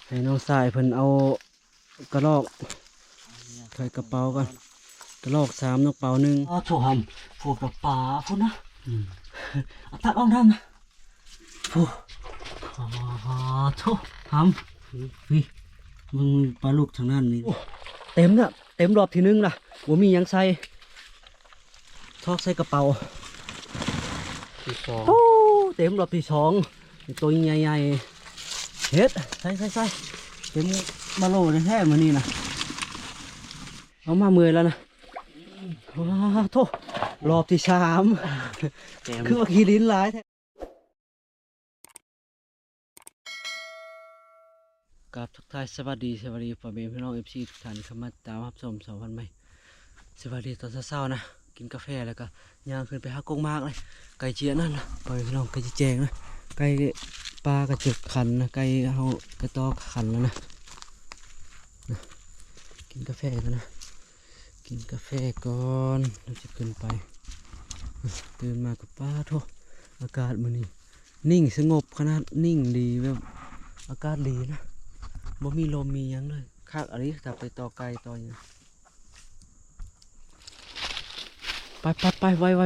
ໃຫ້ນ້ອງຊາຍເພິ່ນເອົາກະລອກໃສ່ກະເປົາກ່ອນ ກະລອກສາມ ນົກເປົາໜຶ່ງ. ອ້າໂທ້ ຫຳ ໂພດປາປາພຸ້ນນະ ອືມ ເອົາຕັກອອກນຳ ໂອ້ ອ້າໂທ້ ຫຳ ນີ້ ເບິ່ງປາລູກທາງນັ້ນນີ້ ໂອ້ ເຕັມລະ ເຕັມລອບທີໜຶ່ງລະ ບໍ່ມີຫຍັງໃສ່ ຊອກໃສ່ກະເປົາ ທີສອງ ໂອ້ ເຕັມລອບທີສອງ ໂຕໃຫຍ່ໆ ເຮັດ ໃສ່ໆໆ ເຕັມມາໂຫຼແທ້ໆ ມື້ນີ້ນະ ເອົາມາເມື່ອຍແລ້ວນະ ອ້າໂທ້ ລອບທີສາມ ເຕັມ ຄືວ່າຂີ້ດິນຫຼາຍແທ້. ກາບທັກທາຍສະບາຍດີ ສະບາຍດີພໍ່ແມ່ພີ່ນ້ອງ ເອັຟຊີ ທຸກທ່ານ ເຂົ້າມາຕາມຮັບຊົມຊ່ອງພັນໃໝ່. ສະບາຍດີຕອນເຊົ້າໆ ນະ ກິນກາແຟແລ້ວກະຍ່າງຂຶ້ນໄປຫາກົກໝາກເລີຍ ໃກ້ຈະນັ້ນລະ ພໍ່ແມ່ພີ່ນ້ອງ ໃກ້ຈະແຈ້ງນະ ໃກ້ປາກະຈະຂັນນະ ໃກ້ເຮົາກະຕໍ່ຂັນແລ້ວນະ ນະ ກິນກາແຟກ່ອນນະ. ກິນກາແຟກ່ອນ ແລ້ວຈະຂຶ້ນໄປ. ຕື່ນມາກະ ປາໂທ້ ອາກາດມື້ນີ້ນິ່ງສະຫງົບຂະໜາດ ນິ່ງດີ ແບບອາກາດດີນະ ບໍ່ມີລົມມີຫຍັງເລີຍ ຄັກອີ່ຫຼີ ຖ້າໄປຕໍ່ໄກ່ຕໍ່ຫຍັງ. ໄປໆໆ ໄວໆ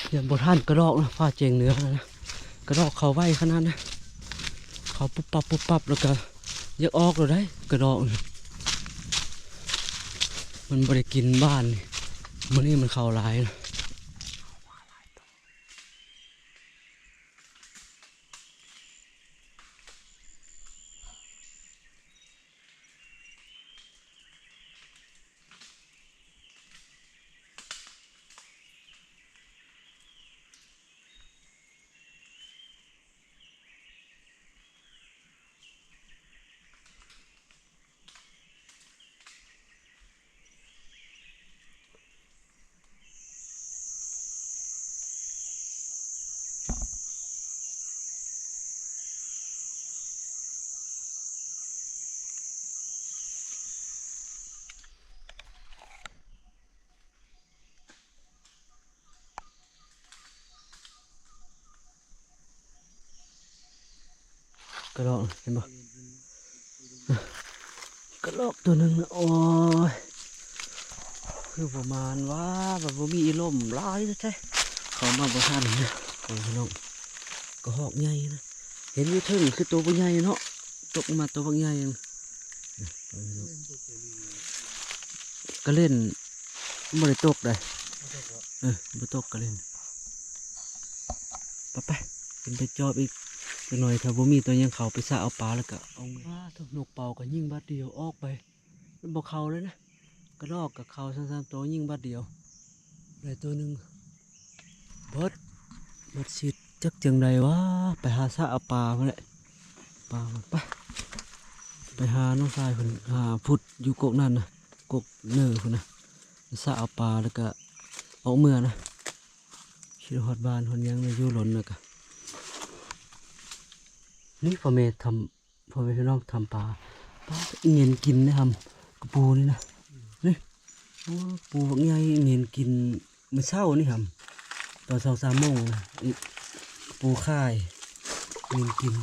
ໆ. ຢ້ານບໍ່ທັນກະດອກນະ ຟ້າແຈ້ງເໜືອນະ ກະດອກເຂົ້າໄວຂະໜາດນະ ເຂົ້າປຸບປັບປຸບປັບ ແລ້ວກະຢາກອອກແລ້ວໃດ໋ ກະດອກນະ ມັນບໍ່ໄດ້ກິນບ້ານນີ້ ມື້ນີ້ມັນເຂົ້າຫຼາຍນະ. ກະລອກ ເຫັນບໍ່? ກະລອກໂຕໜຶ່ງນະ. ໂອ້ຍ ຄືປະມານວ່າ ວ່າບໍ່ມີອີ່ລົມຫຼາຍແທ້ໆ ເຂົ້າມາບໍ່ທັນເດີ ໂອ້ຍ ພີ່ນ້ອງ. ກະຮອກໃຫຍ່ນະ ເຫັນຢູ່ເທິງຄືໂຕບໍ່ໃຫຍ່ເນາະ ຕົກມາໂຕບັກໃຫຍ່. ກະເຫຼັ້ນ ບໍ່ໄດ້ຕົກໃດ. ບໍ່ຕົກບໍ່? ເອີ ບໍ່ຕົກກະເຫຼັ້ນ. ໄປໆ ຂຶ້ນໄປຈອບອີກຈັກໜ່ອຍ ຖ້າບໍ່ມີໂຕຫຍັງເຂົ້າໄປຊະເອົາປາແລ້ວກະເອົາເມືອ. ປາໂທ້ ນົກເປົ້າກະຍິງບາດດຽວອອກໄປ ມັນບໍ່ເຂົ້າເລີຍນະ ກະລອກກະເຂົ້າສອງສາມໂຕ ຍິງບາດດຽວໄດ້ໂຕໜຶ່ງ. ເບິດ ເບິດສິດ ຈັກຈັ່ງໃດຫວາ ໄປຫາຊະເອົາປາພຸ້ນແຫຼະ ປາ. ໄປ ໄປຫານ້ອງຊາຍເພິ່ນ ຫາພຸດຢູ່ກົກນັ້ນນະ ກົກເນີພຸ້ນນະ ຊະເອົາປາແລ້ວກະອອກເມືອນະ. ຄິດຮອດບ້ານຮອດຫຍັງນະ ຢູ່ລົນແລ້ວກະ ນີ້ພໍ່ແມ່ທຳ ພໍ່ແມ່ພີ່ນ້ອງ ທຳປາ ປາເຫງັນກິນເດ້ຫຳ ກະປູນີ້ນະ ນີ້ ໂອ້ ປູບັກໃຫຍ່ເຫງັນກິນ ມື້ເຊົ້ານີ້ຫຳ ຕອນສອງສາມໂມງນະ ກະປູຂາຍ ເຫງັນກິນ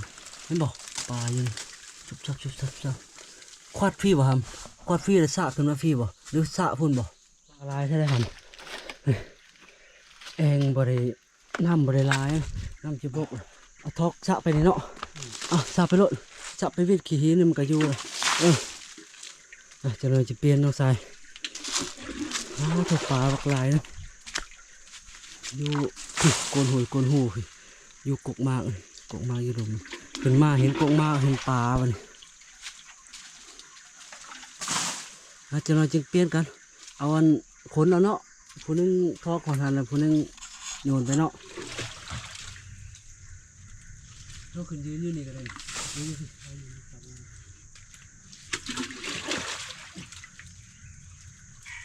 ເຫັນບໍ່? ປາຢູ່ນີ້ ຊຸບຊັບ ຊຸບຊັບ ຊຸບຊັບ. ຄວັດພີ້ບໍ່ຫຳ? ຄວັດພີ້ແລ້ວຊະຂຶ້ນມາພີ້ບໍ່ ຫຼືຊະພຸ້ນບໍ່? ປາຫຼາຍແທ້ເດ້ຫຳ ແອ່ງບໍ່ໄດ້ ນ້ຳບໍ່ໄດ້ຫຼາຍ ນ້ຳຈະບົກ. ເອົາທອກຊະໄປນີ້ເນາະ ເອົາຊະໄປໂລດ ຊະໄປວິດຂີ້ຫີນນີ້ມັນກະຢູ່. ເອີ ຈັກໜ່ອຍຈະປ່ຽນນ້ອງຊາຍ. ອ້າວ ໂທ້ ປາບັກຫຼາຍນະ ຢູ່ໂກນຫູຍໂກນຫູ ຢູ່ກົກໝາກ ກົກໝາກຢູ່ລຸ່ມ. ຂຶ້ນມາເຫັນກົກໝາກ ເຫັນປາບັດນີ້. ອາ ຈັກໜ່ອຍຈຶ່ງປ່ຽນກັນ ເອົາອັນ ຄົນເອົາເນາະ ຜູ້ໜຶ່ງທອກຂອງຫັ້ນ ແລ້ວຜູ້ໜຶ່ງໂຍນໄປເນາະ. ເຮົາຂຶ້ນຢືນຢູ່ນີ້ກະໄດ້ ຢືນຢູ່ພີ້ ເອົາ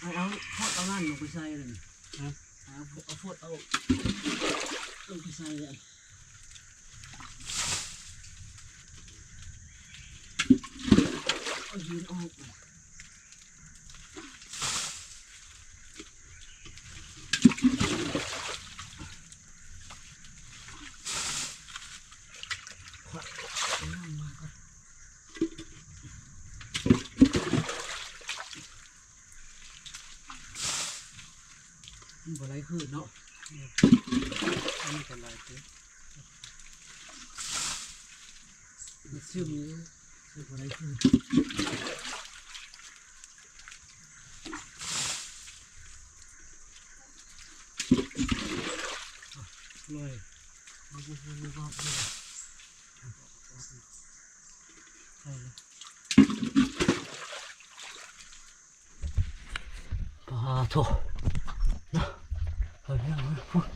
ເອົາ ເອົາທອດເອົານັ້ນລົງໄປໃສ່ເລີຍ. ຮະ? ເອົາ ເອົາຟົດເອົາລົງໄປໃສ່ເລີຍ ເອົາຫີນອອກ. ຄວັກນ້ຳມາກ່ອນ. ຄືນເນາະ ອັນນີ້ກໍຫຼາຍເຕີບ ມັນຊຶມຢູ່ ຄືບໍ່ໄດ້ຄືນ ລອຍ ປາໂທ້ ນະ ເອົາເລື່ອງນະ ພຸ້ນ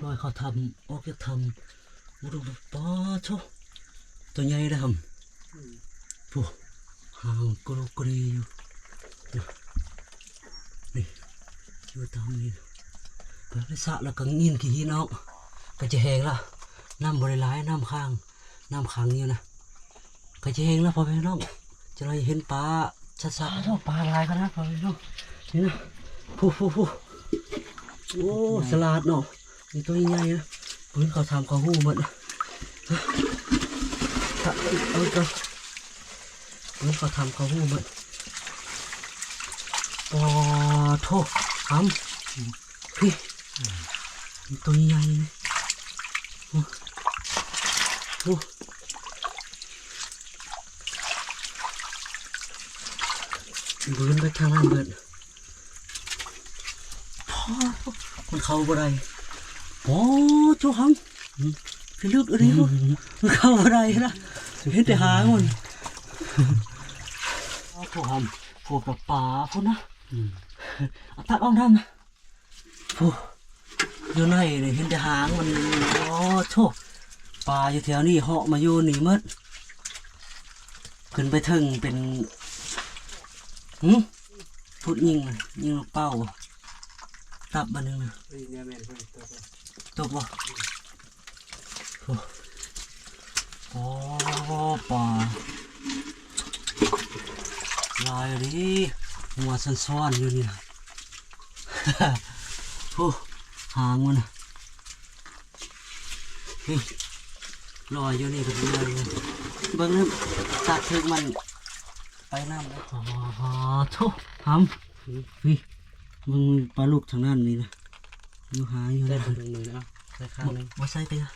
ລອຍເຂົ້າຖ້ຳ ອອກຈາກຖ້ຳ ໂອ້ ປາໂທ້ ຕົວໃຫຍ່ເດ້ຫຳ ອືມ ພຸ້ນ ຫາງກະໂລກະເລຢູ່ ນີ້ ຢູ່ຕາມນີ້ ໄປສະແລ້ວກໍຍິນຂີ້ຫີນອອກ ກໍຈະແຫ້ງລະ ນ້ຳບໍ່ໄດ້ຫຼາຍ ນ້ຳຄ້າງ ນ້ຳຂັງຢູ່ນະ ກໍຈະແຫ້ງແລ້ວພໍ່ແມ່ພີ່ນ້ອງ ຈະໄດ້ເຫັນປາຊັດໆ ອ້າວ ປາຫຼາຍຂະໜາດພໍ່ແມ່ພີ່ນ້ອງ ນີ້ນະ ຜູ້ໆ ໂອ້ ສະຫຼາດເນາະ ມີຕົວໃຫຍ່ນະ ປືນເຂົ້າຖ້ຳເຂົ້າຮູໝົດ ເອົາກ່ອນ ປືນເຂົ້າຖ້ຳເຂົ້າຮູໝົດ ປາໂທ້ ຫຳ ພີ້ ຕົວໃຫຍ່ເລີຍ ໂອ້ ໂອ້ ເບິ່ງໄປທາງນັ້ນເບິດ ມັນເຂົ້າບໍ່ໄດ້ ໂອ້ ໂຈຫຳ ອືມ ພິລຶກອີ່ຫຼີ ອືມ ມັນເຂົ້າບໍ່ໄດ້ລະ ເຫັນແຕ່ຫາງມັນ ໂອ້ ໂຈຫຳ ໂອ້ ປາ ປາພຸ້ນນະ ອືມ ເອົາຕັກອອກນຳ ໂອ້ ຢູ່ໃນນີ້ເຫັນແຕ່ຫາງມັນ ໂອ້ໂທ້ ປາຢູ່ແຖວນີ້ເຫາະມາຢູ່ນີ້ໝົດ ຂຶ້ນໄປເທິງເປັນ ຫື ພຸດຍິງນະ ຍິງລູກເປົ້າ ຕັບບາດໜຶ່ງນະ ເອີຍ ແມ່ນໆ ຕົກບໍ່? ໂອ້ ໂອ້ ປາຫຼາຍອີ່ຫຼີ ຫົວຊ້ອນໆຢູ່ນີ້ ໂອ້ ຫາງມັນນະ ນີ້ ລອຍຢູ່ນີ້ກໍເບິ່ງ ເບິ່ງນຳ ຕັກຖືກມັນໄປນຳ ໂອ້ໂທ້ ຫຳ ນີ້ ເບິ່ງປາລູກທາງນັ້ນນີ້ນະ ຢູ່ຫາຢູ່ ໃສ່ ນະ ເບິ່ງມືນະ ໃສ່ຂ້າງໜຶ່ງ ບໍ່ໃສ່ກໍຢ່າ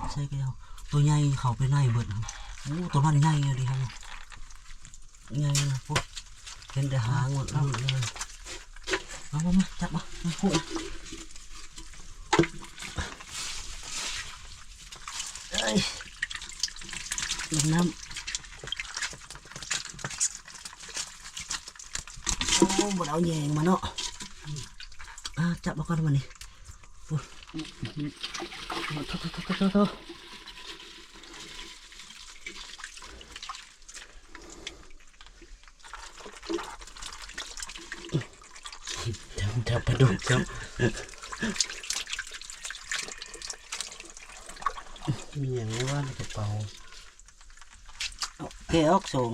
ບໍ່ໃສ່ກໍຢ່າ ຕົວໃຫຍ່ເຂົ້າໄປໃນເບິດ ໂອ້ ຕົວນັ້ນໃຫຍ່ອີ່ຫຼີຫັ້ນ ໃຫຍ່ນະ ໂອ້ ເຫັນແຕ່ຫາງມັນ ເອົາ ເອົາ ເອົາ ມາ ມາ ຈັບມາ ມາ ໂອ້ ເອີຍ ລົງນ້ຳ ໂອ້ ບໍ່ໄດ້ເອົາແຍງມາເນາະ ອ່າ ຈັບເອົາກ່ອນບາດນີ້ ໂອ້ ໂທ້ໆໆໆ ຈັບ ຈັບປາດຸກ ຈັບ ມີຫຍັງແນ່ວະໃນກະເປົາ? ເອົາແກະອອກສອງ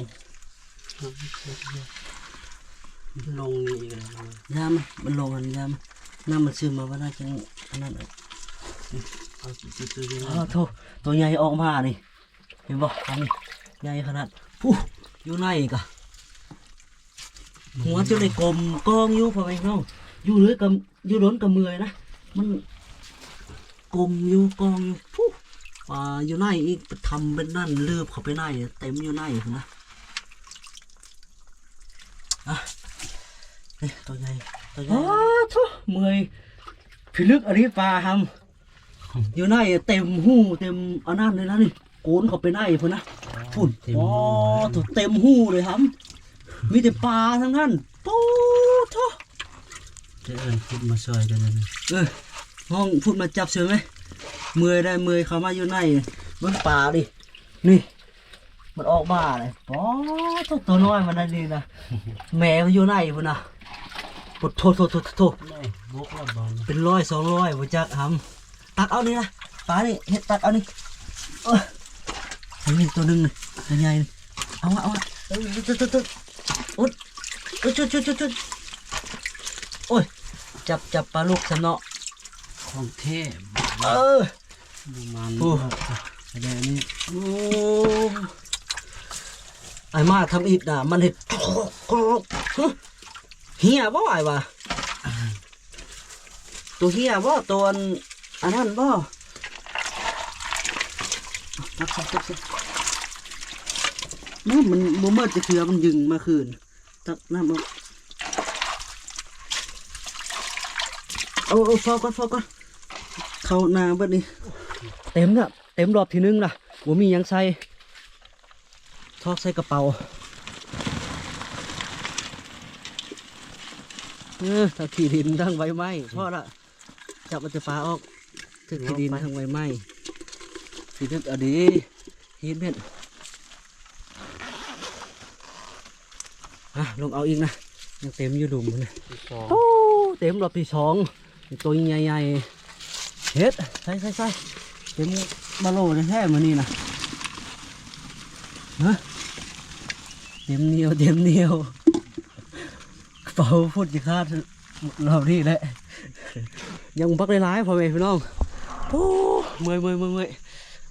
ລົງນີ້ອີກແລ້ວ ຢ່າມາ ມັນລົງຫັ້ນ ຢ່າມາ ນ້ຳມັນຊຶມມາ ວ່າໜ້າຈະອັນນັ້ນ ເອົາ ໂທ້ ຕົວໃຫຍ່ອອກມານີ້ ເຫັນບໍ່? ອັນນີ້ໃຫຍ່ຂະໜາດ ພຸ້ນ ຢູ່ໃນກະ ຫົວຈົນໄດ້ກົມກອງຢູ່ ພໍ່ແມ່ພີ່ນ້ອງ ຢູ່ເລີຍກະ ຢູ່ດົນກະເມື່ອຍນະ ມັນກົມຢູ່ ກອງຢູ່ ພຸ້ນ ປາຢູ່ໃນອີກ ໄປທຳເປັນນັ້ນ ລືບເຂົ້າໄປໃນ ເຕັມຢູ່ໃນພຸ້ນນະ ອ່ະ ນີ້ ຕົວໃຫຍ່ ຕົວໃຫຍ່ ອ້າໂທ້ ເມື່ອຍ ພິລຶກອີ່ຫຼີປາຫຳ ຢູ່ໃນເຕັມຮູເຕັມອັນນັ້ນເລີຍນະນີ້ ໂກນເຂົ້າໄປໃນພຸ້ນນະ ພຸ້ນ ເຕັມຮູ ອໍ ເຕັມຮູເລີຍຫຳ ມີແຕ່ປາທັງນັ້ນ ໂອ້ໂທ້ ຈະເອີ້ນພຸດມາຊ່ອຍກັນນະ ເອີ ຮ້ອງພຸດມາຈັບຊ່ວຍແມ ເມື່ອຍໄດ໋ ເມື່ອຍເຂົ້າມາຢູ່ໃນ ເບິ່ງປາດິ ນີ້ ມັນອອກມາເລີຍ ອໍ ໂທ້ ຕົວນ້ອຍມັນນັ້ນນີ້ນະ ແມ່ມັນຢູ່ໃນພຸ້ນນະ ໂອ້ໂທ້ ໂທ້ ໂທ້ ໂທ້ ເປັນຮ້ອຍສອງຮ້ອຍບໍ່ຈັກຫຳ ຕັກເອົານີ້ນະ ປານີ້ ເຮັດຕັກເອົານີ້ ເອີ ນີ້ຕົວໜຶ່ງນີ້ ຕົວໃຫຍ່ນີ້ ເອົາ ເອົາ ເອີ ໂອ້ຍ ຈັບ ຈັບປາລູກຊະເນາະ ຂອງແທ້ ເອີ ປະມານ ໂອ້ ແລ້ວນີ້ ໂອ້ ອ້າຍມາທຳອິດນະ ມັນເຮັດ ເຮຍບໍ່ອ້າຍວ່າ ຕົວເຫຍບໍ່? ຕົວອັນ ອັນນັ້ນບໍ່? ມັນ ມັນບໍ່ໝົດຈັກເທື່ອ ມັນຍຶງມາຄືນ. ຕັກນ້ຳອອກ. ເອົາ ເອົາ ຟອກກ່ອນ ຟອກກ່ອນ. ເຂົ້າໜ້າເບິດນີ້. ເຕັມລະ ເຕັມລອບທີໜຶ່ງລະ ບໍ່ມີຫຍັງໃສ່. ຖອກໃສ່ກະເປົາ. ເອີ ທັງຂີ້ດິນ ທັງໃບໄມ້ ພໍລະ. ຈັບເອົາແຕ່ປາອອກ. ຖືກຂີ້ດິນທັງໃບໄມ້. ຊິຖືກເອົາເດ້ ຮີດເບັດ. ອ່ະ ລົງເອົາອີກນະ. ຍັງເຕັມຢູ່ຫຼຸມນະ. ໂອ້ ເຕັມລອບທີສອງ. ໂຕໃຫຍ່ໆ ເຮັດ ໃສ່ໆໆ ເຕັມບາໂຫຼແທ້ໆ ມື້ນີ້ນະ. ຮະ ເຕັມໜຽວ ເຕັມໜຽວ. ກະເປົາພຸດຊິຂາດລອບນີ້ແຫຼະ. ຍັງບັກຫຼາຍໆ ພໍ່ແມ່ພີ່ນ້ອງ. ໂອ້ ເມື່ອຍໆໆໆ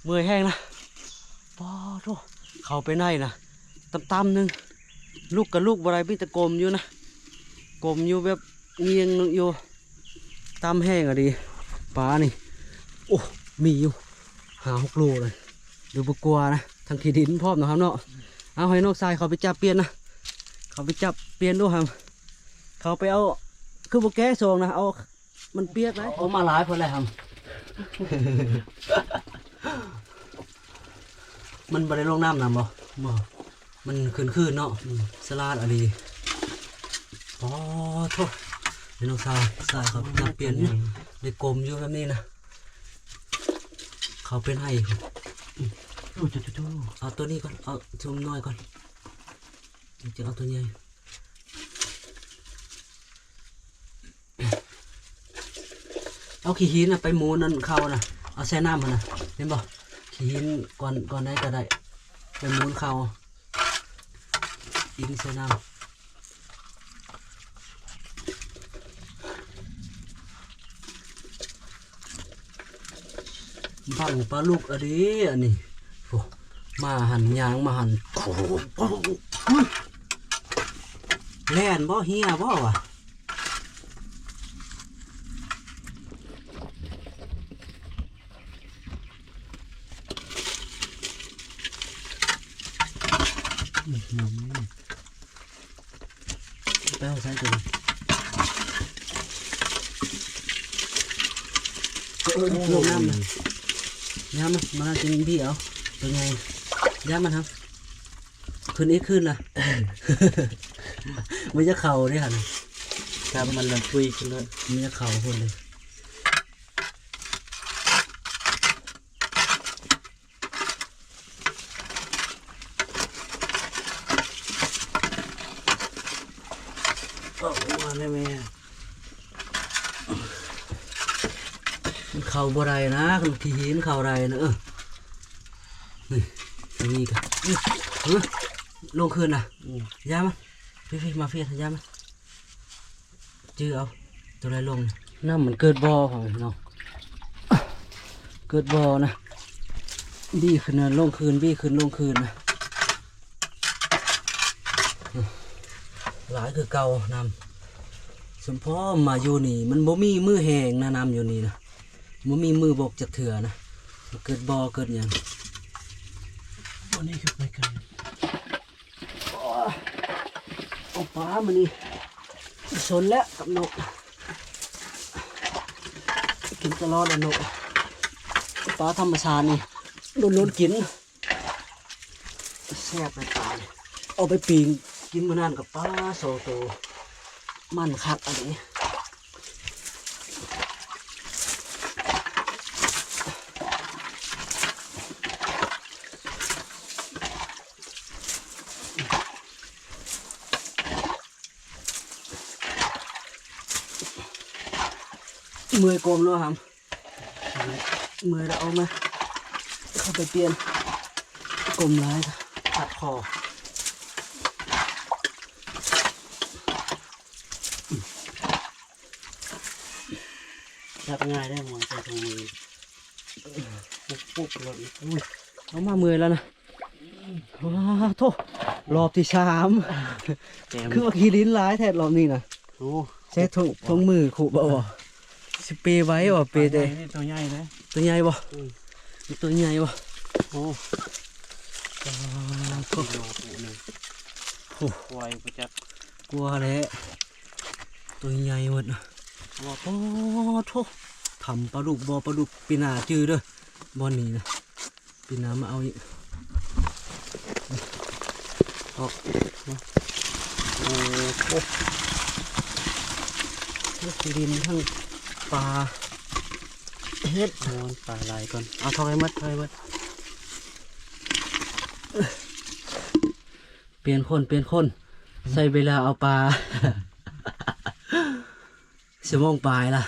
ເມື່ອຍແຮງນະ. ປາໂທ້ ເຂົ້າໄປໃນນະ ຕ່ຳໆ ໜຶ່ງ ລຸກກະລຸກບໍ່ໄດ້ ມີແຕ່ກົ້ມຢູ່ນະ ກົ້ມຢູ່ແບບງຽງຢູ່. ຕ່ຳແຮງອີ່ຫຼີ ປານີ້. ໂອ້ ມີຢູ່ຫ້າຫົກໂລເລີຍ ຫຼືບໍ່ກວ່ານະ. ທັງຂີ້ດິນພ້ອມເນາະ ເຮົາເນາະ. ເອົາ ໃຫ້ນ້ອງຊາຍເຂົາໄປຈັບປ່ຽນນະ ເຂົາໄປຈັບປ່ຽນດູຫັ້ນ. ເຂົາໄປເອົາ ຄືບໍ່ແກະສອງນະ ເອົາ ມັນປຽກໄດ໋. ໂອ້ ມາຫຼາຍພຸ້ນແຫຼະຫັ້ນ. ມັນບໍ່ໄດ້ລົງນ້ຳນຳບໍ່? ບໍ່ ມັນຄືນໆ ເນາະ. ອືມ ສະຫຼາດອີ່ຫຼີ. ອໍ ໂທ້ ແມ່ນ້ອງຊາຍ ຊາຍເຂົາໄປຈັບປ່ຽນນະ ໄດ້ກົ້ມຢູ່ແບບນີ້ນະ. ເຂົາໄປໃນພຸ້ນ. ໂອ້ ໂທ້ໆ ເອົາຕົວນີ້ກ່ອນ ເອົາຊຸມນ້ອຍກ່ອນ ຈະເອົາຕົວໃຫຍ່. ເອົາຂີ້ຫີນນະໄປໝູນອັນເຂົ້ານະ ເອົາໃສ່ນ້ຳຫັ້ນນະ ເຫັນບໍ່? ຂີ້ຫີນກ້ອນ ກ້ອນໃດກະໄດ້ ໄປໝູນເຂົ້າ ອີ່ງໃສ່ນ້ຳ. ບັ້ງປາລຸກອະເດ ອັນນີ້. ໂອ້ ມາຫັ້ນ ຍ່າງມາຫັ້ນ ແລ່ນບໍ່ ເຫຍບໍ່ວະ? ໄປເອົາໃສ່ຕົວນີ້ ເອີ ລົງນ້ຳນະ. ຢ່າມາ ມາກິນບີເອົາ ຕົວໃຫຍ່ ຢ່າມາຫັ້ນ. ຂຶ້ນອີກ ຂຶ້ນລະ ມັນຈະເຂົ້າເດ້ຫັ້ນນະ. ຈັບມັນລະ ປຸຍຂຶ້ນເລີຍ ມັນຈະເຂົ້າພຸ້ນເດ້. ເຂົ້າມາແນ່ແມ່. ມັນເຂົ້າບໍ່ໄດ້ນະ ຄັນຂີ້ຫີນເຂົ້າໄດ້ນະ. ເອີ ນີ້ ອັນນີ້ກະ ເອີ ລົງຄືນນະ. ອືມ ຢ່າມາ ພີ້ໆ ມາພີ້ ຢ່າມາ. ຈື່ເອົາ ໂຕໃດລົງ. ນ້ຳມັນເກີດບໍ່ ພໍ່ແມ່ພີ່ນ້ອງ ເກີດບໍ່ນະ. ບີຂຶ້ນນະ ລົງຄືນ ບີຂຶ້ນ ລົງຄືນນະ. ຫຼາຍຄືເກົ່ານ້ຳ. ສົມພໍມາຢູ່ນີ້ ມັນບໍ່ມີມື້ແຫ້ງນະ ນ້ຳຢູ່ນີ້ນະ ບໍ່ມີມື້ບົກຈັກເທື່ອນະ. ເກີດບໍ່ ເກີດຫຍັງ. ອັນນີ້ຄືໄປໄກ. ໂອ້ຍ ເອົາປາມື້ນີ້ ຊົນແລ້ວກັບນົກ ກິນຕະຫຼອດແລ້ວນົກ. ປາທຳມະຊາດນີ້ ໂດນໆ ກິນ ແຊບຫຼາຍປານີ້. ເອົາໄປປີ້ງກິນມື້ນັ້ນກັບປາສອງໂຕ ມັນຄັກອັນນີ້. ເມື່ອຍກົ້ມເນາະຫຳ ເມື່ອຍແລ້ວເອົາມາ ເຂົ້າໄປປ່ຽນ ກົ້ມຫຼາຍ ຄັດຄໍ. ຈັບງ່າຍໄດ໋ ໝວຍໃສ່ຖົງມື ປຸບໆ ໂລດ. ອຸ້ຍ ເອົາມາເມື່ອຍແລ້ວນະ. ວ້າໂທ້ ລອບທີສາມ ແຕ່ ຄືວ່າຂີ້ດິນຫຼາຍແທ້ລອບນີ້ນະ. ໂອ້ ໃສ່ຖົງ ຖົງມືຄຸບໍ່? ໂອ້ ຊິເປໄວບໍ່ ເປແຕ່ ໂຕໃຫຍ່ເດ້ ໂຕໃຫຍ່ບໍ່? ອືມ ໂຕໃຫຍ່ບໍ່? ໂອ້ ປາໂທ້ ໂອ້ ຄວາຍບໍ່ຈັກ ກວ່າແຫຼະ ໂຕໃຫຍ່ໝົດນະ ປາໂທ້ ຖ້ຳປາດຸກ ບໍ່ ປາດຸກ ປີໜ້າຈື່ເດີ ບ່ອນນີ້ນະ ປີໜ້າມາເອົາອີກ ອອກ ໂອ້ໂຫ ທັງຂີ້ດິນ ທັງປາ ເຫັດ ໂອ້ຍ ປາຫຼາຍກ່ອນ ເອົາ ຖອກໃຫ້ໝົດ ຖອກໃຫ້ໝົດ ປ່ຽນຄົນ ປ່ຽນຄົນ ໃຊ້ເວລາເອົາປາ ຊົ່ວໂມງປາຍລະ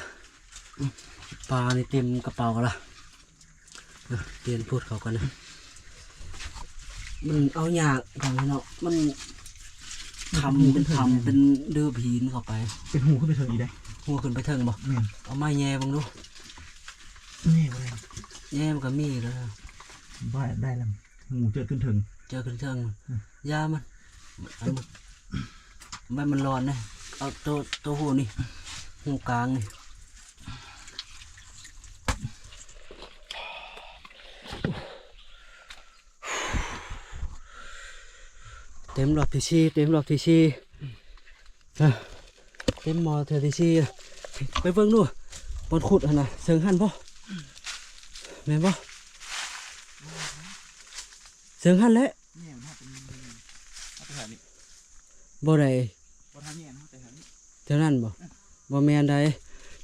ປານີ້ເຕັມກະເປົາລະ ອ່ະ ປ່ຽນພຸດເຂົ້າກ່ອນນະ ມັນເອົາຍາກ ພໍ່ແມ່ເນາະ ມັນຖ້ຳເປັນຖ້ຳ ເປັນເດີບຫີນເຂົ້າໄປ ເປັນຮູຂຶ້ນໄປເທິງອີກເດ້ ຮູຂຶ້ນໄປເທິງບໍ່? ແມ່ນ ເອົາໄມ້ແຍ່ເບິ່ງດູ ແຍ່ບໍ່ໄດ້ ແຍ່ມັນກໍມີແລ້ວ ບໍ່ໄດ້ລະ ຫູເຈີຂຶ້ນເທິງ ເຈີຂຶ້ນເທິງ ອືມ ຢ່າມັນ ອັນມັນ ໃບມັນຮ້ອນເດ້ ເອົາໂຕ ໂຕຫູນີ້ ຫູກາງນີ້ ເຕັມລອບທີສີ່ ເຕັມລອບທີສີ່ ອ່ະ ເຕັມໝໍ້ເທື່ອທີສີ່ ໄປເບິ່ງດູ ບ່ອນຂຸດຫັ້ນນະ ເຊິ່ງຫັ້ນບໍ່? ແມ່ນບໍ່? ເຊິ່ງຫັ້ນແຫຼະ ແມ່ນ ເຮົາໄປ ເຮົາໄປຫານີ້ ບໍ່ໄດ້ ບໍ່ທັນແມ່ນ ເຮົາໄປຫານີ້ ແຖວນັ້ນບໍ່? ເອີ ບໍ່ແມ່ນໃດ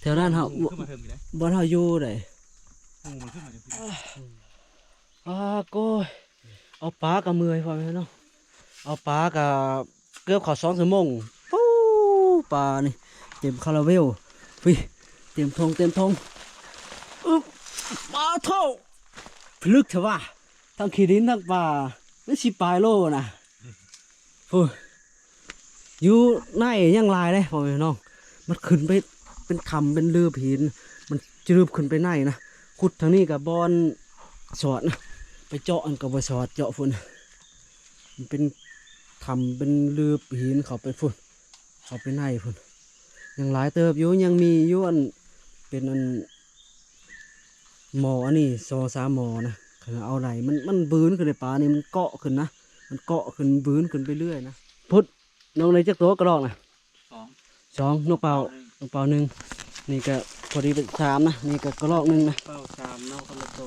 ແຖວນັ້ນເຮົາ ຫູມັນຂຶ້ນມາເທິງນີ້ເດ້ ບ່ອນເຮົາຢູ່ໃດ ຫູມັນຂຶ້ນມາເທິງນີ້ ອາໂກຍ ເອົາປາກໍເມື່ອຍ ພໍ່ແມ່ເນາະ ເອົາປາກໍເກືອບເຂົ້າສອງຊົ່ວໂມງ ປູ ປານີ້ເຕັມຄາລາເວວ ຟີ້ ເຕັມຖົງ ເຕັມຖົງ ອຶບ ປາໂທ້ ພິລຶກແທ້ວ່າ ທັງຂີ້ດິນທັງປາ ມັນສິບປາຍໂລນະ ພຸ້ນ ຢູ່ໃນຍັງຫຼາຍເດ້ ພໍ່ແມ່ພີ່ນ້ອງ ມັນຂຶ້ນໄປເປັນຖ້ຳເປັນເລິບຫີນ ມັນຈະເລິບຂຶ້ນໄປໃນນະ ຂຸດທາງນີ້ກໍບ່ອນສອດນະ ໄປເຈາະຫັ້ນກໍບໍ່ສອດ ເຈາະພຸ້ນ ມັນເປັນຖ້ຳເປັນເລິບຫີນເຂົ້າໄປພຸ້ນ ເຂົ້າໄປໃນພຸ້ນ ຍັງຫຼາຍເຕີບຢູ່ ຍັງມີຢູ່ ອັນເປັນອັນ ໝໍ້ອັນນີ້ສອງສາມໝໍ້ນະ ຄັນເອົາໄດ້ ມັນ ມັນບືນຂຶ້ນໃນປານີ້ ມັນເກາະຂຶ້ນນະ ມັນເກາະຂຶ້ນບືນຂຶ້ນໄປເລື້ອຍນະ ພຸ້ນ ນ້ອງໄດ້ຈັກໂຕກະລອກນະ? ສອງ ສອງ ນົກເປົ້າ ນົກເປົ້າໜຶ່ງ ນີ້ກະພໍດີເປັນສາມນະ ນີ້ກະກະລອກໜຶ່ງນະ ເປົ້າສາມ ນ້ອງຄົນລະໂຕ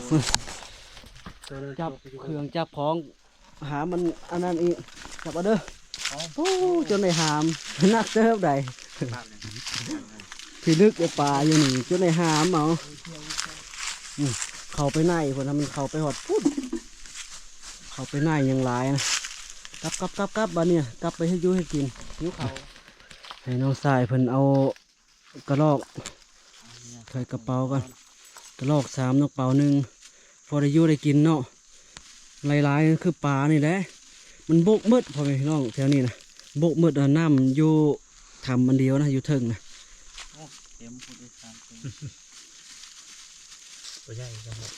ຈັບເຄື່ອງຈັບຂອງ ຫາມັນອັນນັ້ນອີກ ຈັບເອົາເດີ ໂອ້ ຈົນໄດ້ຫາມ ໜັກເຕີບໃດ ພິລຶກໄອ້ປາຢູ່ນີ້ ຈົນໄດ້ຫາມເອົາ ອືມ ເຂົ້າໄປໃນພຸ້ນນະ ມັນເຂົ້າໄປຮອດພຸ້ນ ເຂົ້າໄປໃນຍັງຫຼາຍນະ ກັບ ກັບ ກັບ ກັບ ບາດນີ້ ກັບໄປເຮັດຢູ່ເຮັດກິນ ຫິວເຂົ້າ ໃຫ້ນ້ອງຊາຍເພິ່ນເອົາ ກະລອກ ໃສ່ກະເປົາກ່ອນ ກະລອກສາມ ນົກເປົ້າໜຶ່ງ ພໍໄດ້ຢູ່ໄດ້ກິນເນາະ ຫຼາຍໆຄືປານີ້ແຫຼະ ມັນບົກໝົດ ພໍ່ແມ່ພີ່ນ້ອງ ແຖວນີ້ນະ ບົກໝົດ ນ້ຳຢູ່ຖ້ຳອັນດຽວນະ ຢູ່ເທິງນະ ໂອ້ ເຕັມພຸ້ນເດ້ ສາມໂຕ ໂຕໃຫຍ່ ກະຮອກ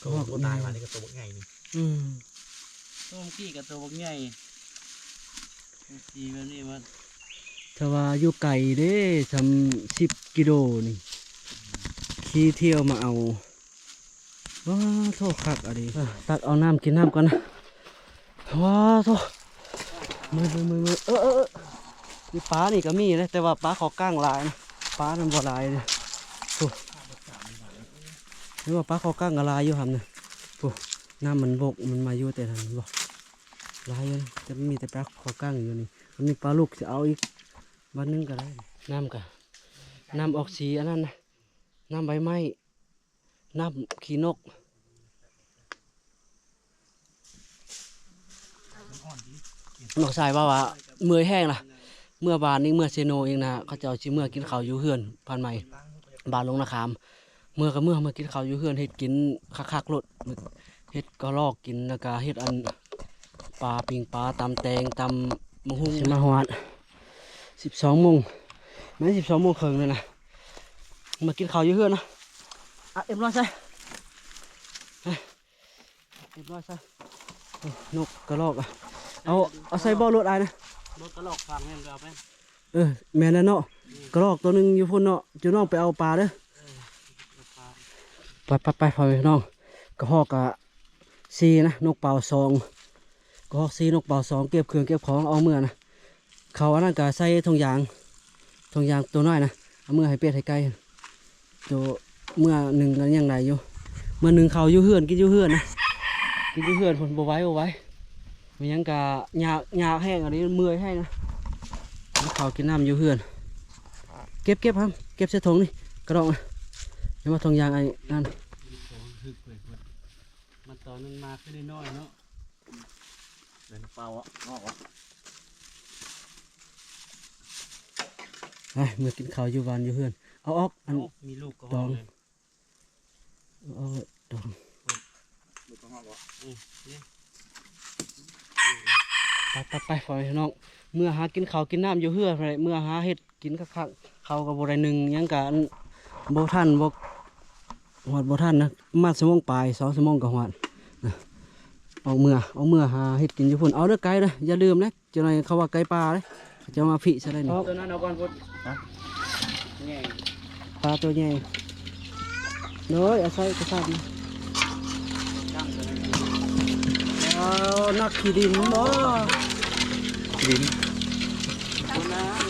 ກະຮອກ ໂຕຕາຍວ່ານີ້ກະໂຕບັກໃຫຍ່ນີ້ ອືມ ໂຕເມື່ອກີ້ກະໂຕບັກໃຫຍ່ ສີແບບນີ້ມັນ ຖ້າວ່າຢູ່ໄກເດ້ ສ່ຳສິບກິໂລນີ້ ຂີ່ທ່ຽວມາເອົາ ວ້າໂທ້ ຄັກອີ່ຫຼີ ເອີ ຕັກເອົານ້ຳກິນນ້ຳກ່ອນນະ ວ້າໂທ້ ເມື່ອຍໆໆ ເອີໆໆ ຢູ່ປານີ້ກໍມີເດ້ ແຕ່ວ່າປາເຂົ້າກ້າງຫຼາຍນະ ປານັ້ນບໍ່ຫຼາຍເດ້ ໂອ້ ເຫັນວ່າປາເຂົ້າກ້າງກໍຫຼາຍຢູ່ຫັ້ນນະ ໂອ້ ນ້ຳມັນບົກ ມັນມາຢູ່ແຕ່ຫັ້ນບໍ່ ຫຼາຍຢູ່ນະ ແຕ່ມີແຕ່ປາເຂົ້າກ້າງຢູ່ນີ້ ຄັນມີປາລູກຊິເອົາອີກບາດໜຶ່ງກໍໄດ້ ນ້ຳກະ ນ້ຳອອກສີອັນນັ້ນນະ ນ້ຳໃບໄມ້ ນ້ຳຂີ້ນົກ ນ້ອງຊາຍເວົ້າວ່າເມື່ອຍແຮງນະ ເມື່ອວານນີ້ເມືອເຊໂນອີກນະ ເຂົາເຈົ້າຊິເມືອກິນເຂົ້າຢູ່ເຮືອນ ບ້ານໃໝ່ ບ້ານລົງນາຂາມ ເມືອກໍເມືອ ເມືອກິນເຂົ້າຢູ່ເຮືອນ ເຮັດກິນຄັກໆໂລດ ເຮັດກະລອກກິນ ແລ້ວກະເຮັດອັນ ປາ ປີ້ງປາ ຕຳແຕງ ຕຳບັກຫຸ່ງ ຊິມາຮອດສິບສອງໂມງ ແມ່ນສິບສອງໂມງເຄິ່ງແລ້ວນະ ມາກິນເຂົ້າຢູ່ເຮືອນນະ ອ່ະ ເອັມຮ້ອຍໃສ່ ເອັມຮ້ອຍໃສ່ ໂອ້ ນົກກະລອກ ເອົາ ເອົາໃສ່ບໍ່ໂລດອ້າຍນະ ບໍ່ ກະລອກຝັງແມ່ນກໍເອົາໄປ ເອີ ແມ່ນແລ້ວເນາະ ກະຮອກໂຕໜຶ່ງຢູ່ພຸ້ນເນາະ ເຈົ້ານ້ອງໄປເອົາປາເດີ. ໄປໆໆ ພໍ່ແມ່ພີ່ນ້ອງ ກະຮອກກະສີ່ນະ ນົກເປົ້າສອງ ກະຮອກສີ່ ນົກເປົ້າສອງ ເກັບເຄື່ອງເກັບຂອງເອົາເມືອນະ. ເຂົາອັນນັ້ນກະໃສ່ຖົງຢາງ ຖົງຢາງໂຕນ້ອຍນະ ເອົາເມືອໃຫ້ເປັດໃຫ້ໄກ່. ໂຕເມືອໜຶ່ງກໍຍັງໄດ້ຢູ່ ເມືອໜຶ່ງເຂົ້າຢູ່ເຮືອນ ກິນຢູ່ເຮືອນນະ ກິນຢູ່ເຮືອນພຸ້ນ ບໍ່ໄຫວ ບໍ່ໄຫວ. ແມ່ນຫຍັງກະຍາກ ຍາກແຮງ ອັນນີ້ເມື່ອຍແຮງນະ ກິນເຂົ້າກິນນ້ຳຢູ່ເຮືອນ. ເກັບ ເກັບຫຳ ເກັບໃສ່ຖົງນີ້ ກະດອກນະ ຢ່າມາຖົງຢາງໄອ້ນັ້ນ. ມັນຕອນມັນມາຄືນ້ອຍໆເນາະ ເປັນເປົ່າອອກອອກ. ໄປ ເມືອກິນເຂົ້າຢູ່ບ້ານຢູ່ເຮືອນ ເອົາອອກ ອັນ ເອົ້າ ມີລູກກໍ ຕອງ ເອົາເລີຍ ເອົາຕອງ ລູກກໍຮອດບໍ່? ອືມ ນີ້ ໄປໆໆ ພໍ່ແມ່ພີ່ນ້ອງ ເມືອຫາກິນເຂົ້າກິນນ້ຳຢູ່ເຮືອນ ເມືອຫາເຮັດ ກິນຄັກໆ ເຂົ້າກໍບໍ່ໄດ້ໜຶ່ງ ຫຍັງກະ ອັນ ບໍ່ທັນ ບໍ່ ຮອດບໍ່ທັນນະ ປະມານຊົ່ວໂມງປາຍ ສອງຊົ່ວໂມງກໍຮອດນະ. ອອກເມືອ ອອກເມືອຫາເຮັດກິນຢູ່ພຸ້ນ ເອົາເດີ ໄກ່ເດີ ຢ່າລືມເດີ ເຈົ້າໜ້ອຍເຂົາວ່າໄກ່ປ່າເດ້ ເຂົາເຈົ້າມາພິຊະໄດ້ນີ້. ເອົາໂຕນັ້ນເອົາກ່ອນພຸ້ນ ຮະ ປາໂຕໃຫຍ່ ໂດຍ ອາໄສກະສັນ ເອົາ ນັກຂີ້ດິນບໍ່? ຂີ້ດິນ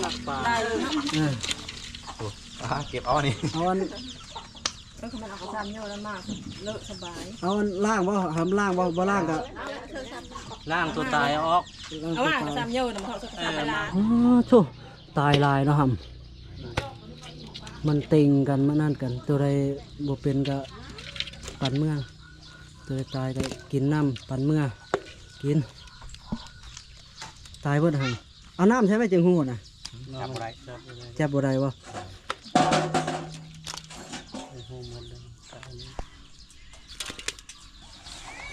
ນັກປາ ໄດ້ເນາະ ເອີ ໂອ້ ອ່າ ເກັບເອົານີ້ ເອົາອັນ ເອີ ຄັນມັນເອົາກະຊາມໂຍນຳມາ ເລີະສະບາຍ ເອົາອັນລ້າງບໍ່? ຫ້າມລ້າງບໍ່? ບໍ່ລ້າງກະ ລ້າງໂຕຕາຍເອົາອອກ ລ້າງໂຕຕາຍ ເອົາວ່າກະຊາມໂຍນຳເຂົາ ເອີ ສະບາຍຫຼາຍ. ໂອ້ ໂທ້ ຕາຍຫຼາຍເນາະ ຫ້າມ ມັນເຕັງກັນ ມັນນັ້ນກັນ ໂຕໃດບໍ່ເປັນກະປັນເມືອ ໂຕໃດຕາຍກະກິນນ້ຳ ປັນເມືອກິນ ຕາຍເບິດຫັ້ນ. ເອົານ້ຳໃສ່ໄວ້ຈັ່ງຮູ້ນະ ຈັບບໍ່ໄດ້ ຈັບບໍ່ໄດ້ບໍ່?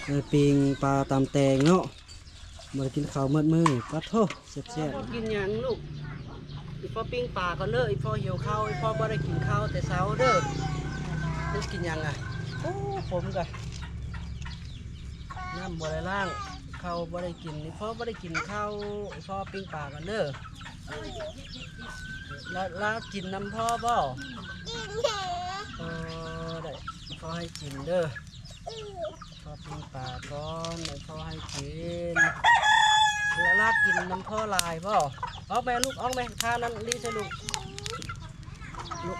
ເອີ ປີ້ງປາຕຳແຕງເນາະ ບໍ່ໄດ້ກິນເຂົ້າໝົດມື້ ປາໂທ້ ແຊບໆ. ກິນຫຍັງລູກ? ອີ່ພໍ່ປີ້ງປາກ່ອນເດີ ອີ່ພໍ່ຫິວເຂົ້າ ອີ່ພໍ່ບໍ່ໄດ້ກິນເຂົ້າແຕ່ເຊົ້າເດີ. ມັນກິນຫຍັງອະ? ໂອ້ ຜົມກະ ນ້ຳບໍ່ໄດ້ລ້າງ ເຂົ້າບໍ່ໄດ້ກິນ ອີ່ພໍ່ບໍ່ໄດ້ກິນເຂົ້າ ອີ່ພໍ່ປີ້ງປາກ່ອນເດີ. ລາ ລາກິນນຳພໍ່ບໍ່? ກິນເດີ ເອີ ໄດ້ ພໍ່ໃຫ້ກິນເດີ ພໍ່ປີ້ງປາກ່ອນ ແລ້ວພໍ່ໃຫ້ກິນ. ລາ ລາກິນນຳພໍ່ຫຼາຍບໍ່? ອອກແມ່ລູກ ອອກແມ່ ທານນັ້ນລີໃສ່ລູກ. ລູກ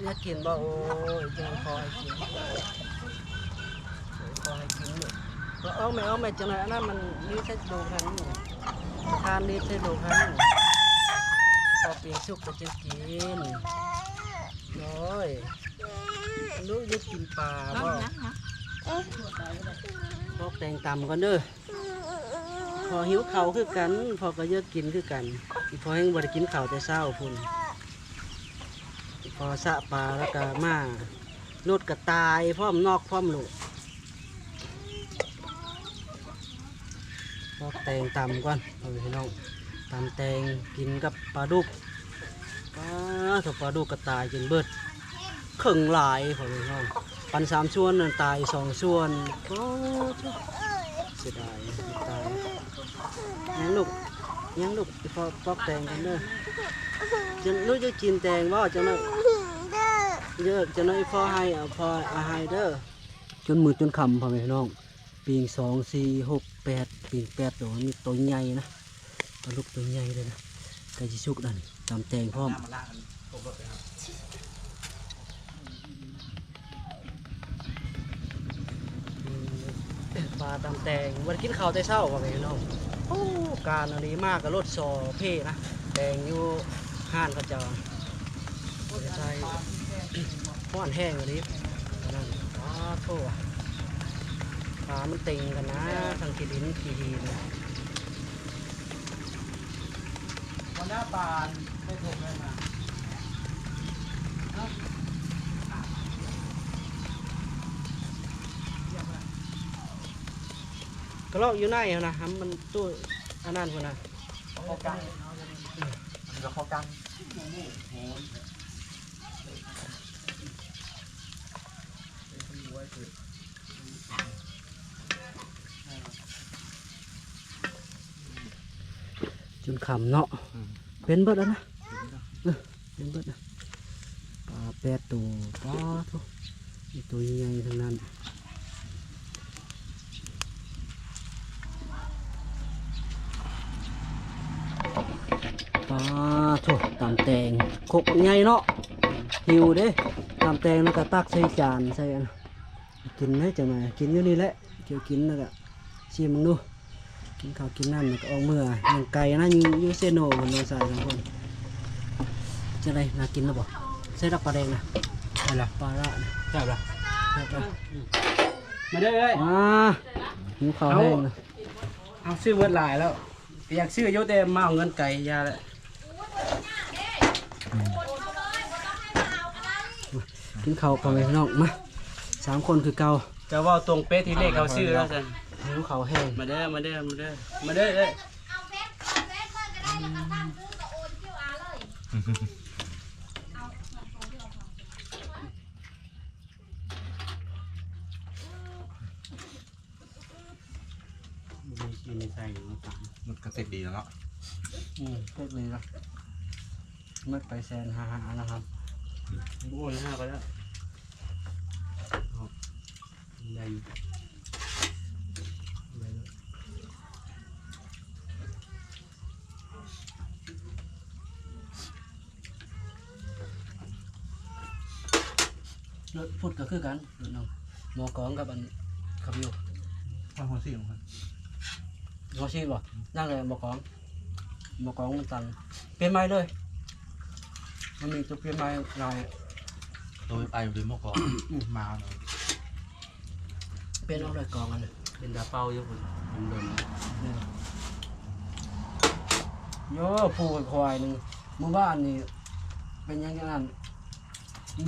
ຢາກກິນບໍ່? ໂອ້ຍ ຈັ່ງພໍໃຫ້ກິນ ພໍໃຫ້ກິນລູກ. ອອກແມ່ ອອກແມ່ ຈັ່ງໜ້ອຍ ອັນນັ້ນມັນລີໃສ່ລູກຫັ້ນ ທານລີໃສ່ລູກຫັ້ນ. ພໍປີ້ງສຸກກໍຈຶ່ງກິນ. ໂອ້ຍ ລູກຢາກກິນປາບໍ່? ເອົາຫຍັງຫະ? ເອົາແຕງຕຳກ່ອນເດີ. ພໍ່ຫິວເຂົ້າຄືກັນ ພໍ່ກໍຢາກກິນຄືກັນ. ອີ່ພໍ່ແຮ່ງບໍ່ໄດ້ກິນເຂົ້າແຕ່ເຊົ້າພຸ້ນ. ອີ່ພໍ່ສະປາແລ້ວກໍມາ ລົດກໍຕາຍພ້ອມ ນອກພ້ອມລູກ. ເອົາແຕງຕຳກ່ອນ ພໍ່ແມ່ພີ່ນ້ອງ ຕຳແຕງກິນກັບປາດຸກ. ປາໂທ້ ປາດຸກກໍຕາຍຈົນເບິດ ເຄິ່ງຫຼາຍ ພໍ່ແມ່ພີ່ນ້ອງ ປັນສາມສ່ວນນັ້ນ ຕາຍສອງສ່ວນ. ໂອ້ ເສຍດາຍ ຕາຍ. ຍັງລູກ ຍັງລູກ ອີ່ພໍ່ປອກແຕງກັນເດີ. ຈະ ລູກຈະກິນແຕງບໍ່? ຈັ່ງໜ້ອຍ ເດີ ຈັ່ງໜ້ອຍອີ່ພໍ່ໃຫ້ ເອົາ ພໍ່ເອົາໃຫ້ເດີ. ຈົນມືດຈົນຄ່ຳ ພໍ່ແມ່ພີ່ນ້ອງ ປີ້ງສອງ ສີ່ ຫົກ ແປດ ປີ້ງແປດໂຕ ມີໂຕໃຫຍ່ນະ ປາດຸກໂຕໃຫຍ່ເລີຍນະ. ໃກ້ຊິສຸກແລ້ວນີ້ ຕຳແຕງພ້ອມ ປາຕຳແຕງ. ບໍ່ໄດ້ກິນເຂົ້າແຕ່ເຊົ້າ ພໍ່ແມ່ພີ່ນ້ອງ. ໂອ້ ການອັນນີ້ມາກໍລົດສໍເພນະ ແຕງຢູ່ຮ້ານເຂົາເຈົ້າ. ບໍ່ໄດ້ໃສ່ ຮ້ອນແຮງອີ່ຫຼີ. ອັນນັ້ນ ປາໂທ້ ປາມັນເຕັງກັນນະ ທັງຂີ້ດິນຂີ້ຫີນ. ບັນດາປາໄດ້ຖົງແລ້ວນະ ກະລອກຢູ່ໃນຫັ້ນນະ ໃຫ້ມັນຕູ້ອັນນັ້ນພຸ້ນນະ ເຂົ້າກັນ ອັນນີ້ກໍເຂົ້າກັນ. ຈົນຄ່ຳເນາະ ອືມ ເປັນເບິດແລ້ວນະ. ເບິດນະ ປາແປດໂຕ ປາໂທ້ ມີໂຕໃຫຍ່ໆ ທັງນັ້ນ ປາໂທ້ ຕຳແຕງ ຄົກໃຫຍ່ເນາະ ຫິວເດ້ ຕຳແຕງ ແລ້ວກໍຕັກໃສ່ຈານ ໃສ່ອັນ ກິນເດ້ ຈັກໜ່ອຍ ກິນຢູ່ນີ້ແຫຼະ ກ່ຽວກິນ ແລ້ວກໍ ຊີມເບິ່ງດູ ກິນເຂົ້າກິນນ້ຳແລ້ວກໍອອກເມືອ ຍັງໄກນະ ຢູ່ ຢູ່ເຊໂນພຸ້ນ ນ້ອງຊາຍສອງຄົນ ຈັ່ງໃດ ໜ້າກິນແລ້ວບໍ່? ໃສ່ດອກປາແດງນະ ໃສ່ລະ ປາລະນະ ແຊບລະ ແຊບລະ ມາເດີເອີຍ ອ່າ ຫິວເຂົ້າແຮງນະ ເຮົາຊື້ເບິດຫຼາຍແລ້ວ ຢາກຊື້ຢູ່ ແຕ່ມາເອົາເງິນໄກ ຢ່າລະ ກິນເຂົ້າ ພໍ່ແມ່ພີ່ນ້ອງ ມາ ສາມຄົນຄືເກົ່າ ຈະເວົ້າຕົງເປະ ທີແລກເຂົາຊື້ແລ້ວຊັ້ນ ຫິວເຂົ້າແຮງ ມາເດີ ມາເດີ ມາເດີ ມາເດີເອີຍ ມີຊີນໃສ່ຢູ່ ມັນກໍເສັດດີແລ້ວເນາະ ອືມ ເສັດດີລະ ໝົດໄປແສນຫ້າ ຫ້ານະຄັບ ໂອ້ຍ ຫ້າກໍໄດ້ ໄດ້ຢູ່ ໄດ້ຢູ່. ລົດພຸດກໍຄືກັນ ລົດນ້ອງ ໝໍກອງກັບອັນຂັບຢູ່ ຂ້ອຍຫົວສີຂອງຂ້ອຍ ຫົວສີບໍ່? ຍັງແຫຼະໝໍກອງ ໝໍກອງມັນຕັນ ປ່ຽນໃໝ່ເລີຍ ມັນມີຕົວປ່ຽນໃໝ່ຫຼາຍ ໂຕໄອເປັນໝໍກອງ ອືມ ມາເນາະ. ເປັນອອກດ້ວຍກອງອັນນັ້ນ ເປັນຕາເປົ່າຢູ່ພຸ້ນ ດົນໆ ໂຍ ຜູ້ຄວາຍໜຶ່ງ ມື້ວານນີ້ເປັນຫຍັງຈັ່ງນັ້ນ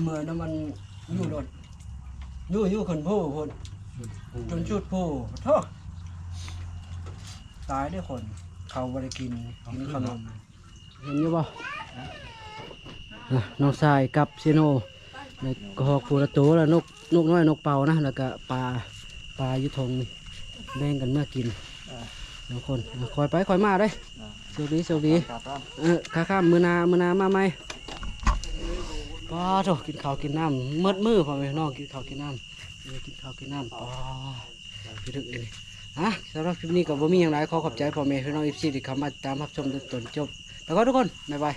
ເມື່ອຍນຳມັນຢູ່ລົດ ຢູ່ ຢູ່ຂຶ້ນພູພຸ້ນ ຈົນສຸດພູ ໂທ້ ຕາຍເດ້ຄົນ ເຂົາບໍ່ໄດ້ກິນ ກິນຂະໜົມ. ເຫັນຢູ່ບໍ່? ນະ ນ້ອງຊາຍກັບເຊໂນ ໃນກະຮອກຜູ້ລະໂຕລະ ນົກ ນົກນ້ອຍນົກເປົ້ານະ ແລ້ວກະປາ ປາຢູ່ຖົງນີ້ ແບ່ງກັນເມືອກິນ ເອີ ສອງຄົນ ອາ ຄ່ອຍໄປຄ່ອຍມາເດ້ ເອີ ໂຊກດີ ໂຊກດີ ເອີ ຂ້າຂ້າມ ມື້ໜ້າ ມື້ໜ້າມາໃໝ່ ປາໂທ້ ກິນເຂົ້າກິນນ້ຳໝົດມື້ ພໍ່ແມ່ພີ່ນ້ອງ ກິນເຂົ້າກິນນ້ຳ ກິນເຂົ້າກິນນ້ຳ ປາ ພິລຶກອີ່ຫຼີ ອາ ສຳລັບຄລິບນີ້ກໍບໍ່ມີຫຍັງຫຼາຍ ຂໍຂອບໃຈພໍ່ແມ່ພີ່ນ້ອງ ເອັຟຊີ ທີ່ເຂົ້າມາຕິດຕາມຮັບຊົມຈົນຈົນຈົບ ແລ້ວກໍທຸກຄົນ ບາຍບາຍ.